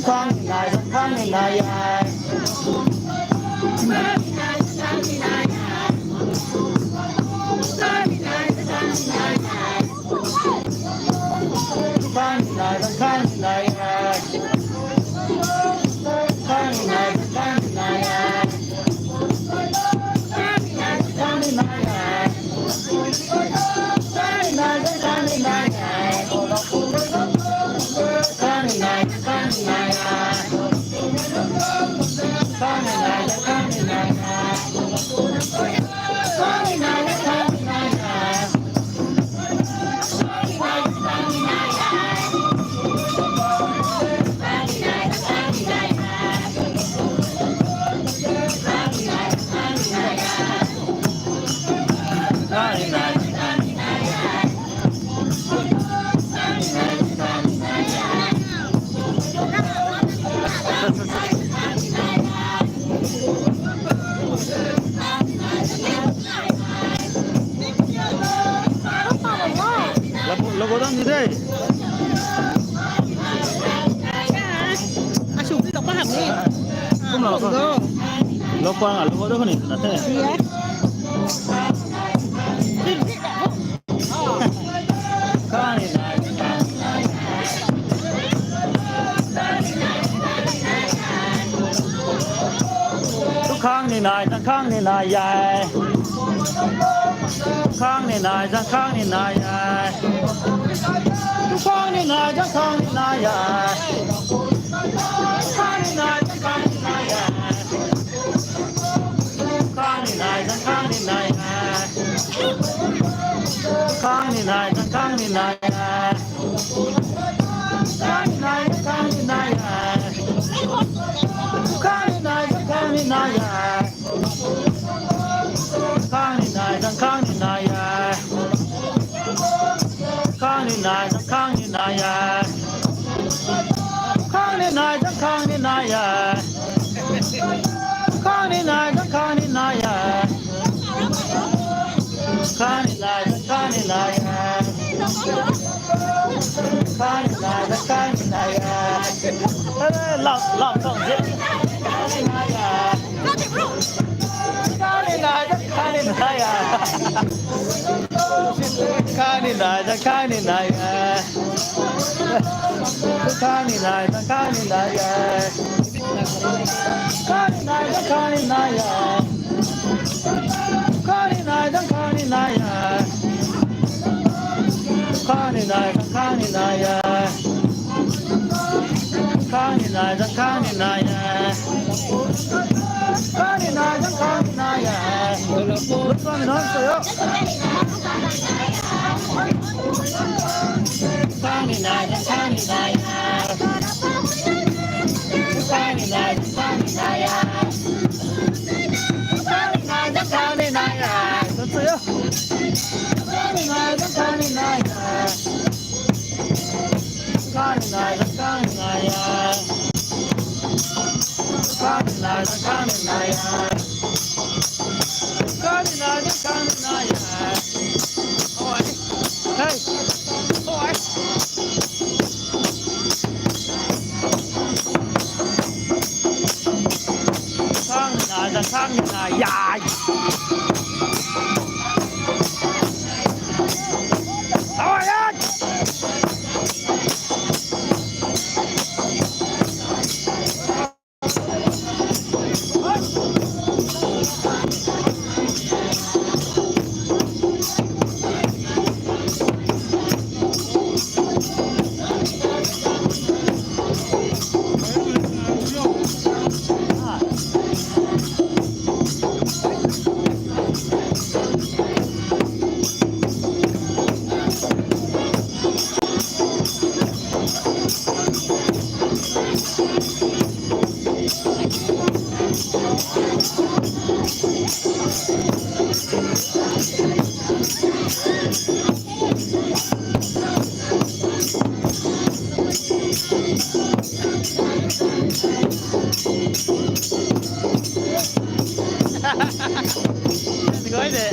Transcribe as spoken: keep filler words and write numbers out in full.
Khang ni nai, khang ni nai ai. Khang ni nai, khang ni nai ai. Khang ni nai, khang ni nai ai. Labo, labo dang ni de. Asuk ni lapa ham ni. Kum lapa. Lapa, labo dang ni na the. Iya. Khang ni nai, tu khang ni nai, zang khang ni nai ai. Khang ni nai, zang khang ni nai ai. Tu khang ni nai, zang khang ni nai ai. Khang ni nai, zang khang ni nai ai. Khang ni nai, zang khang ni nai ai. Khang ni nai, zang khang ni nai ai. Khang ni nai, zang khang ni nai ai. Khang ni nai, zang khang ni nai ai. Khang ni nai, zang khang ni nai ai. Khang ni nai, zang khang ni nai ai. Khang ni nai, zang khang ni nai ai. Khang ni nai, zang khang ni nai ai. Khang ni nai, zang khang ni nai ai. Khang ni nai, zang khang ni nai ai. Eh, lau, lau, lau, zip. Khang ni nai ai. Khang ni nai, zang khang ni nai ai. Khang ni nai, zang khang ni nai ai. Khang ni nai, zang khang ni nai ai. Khang ni nai, zang khang ni nai ai. Khang ni nai, zang khang ni nai ai. Khang ni nai, zang khang ni nai ai. Khang ni nai, zang khang ni nai ai. Khang ni nai, zang khang ni nai ai. Lutang nai sa yo. Khang ni nai, zang khang ni nai ai. Khang ni nai, zang khang ni nai ai. Khang ni nai, zang khang ni nai ai. Sa yo. Khang ni nai, zang khang ni nai ai. Khang ni nai, zang khang ni nai ai. Khang ni nai, zang khang ni nai ai. Khang ni nai, zang khang ni nai ai. Oi. Hey. Oi. Khang ni nai, zang khang ni nai ai. Oi, ai. Goi de.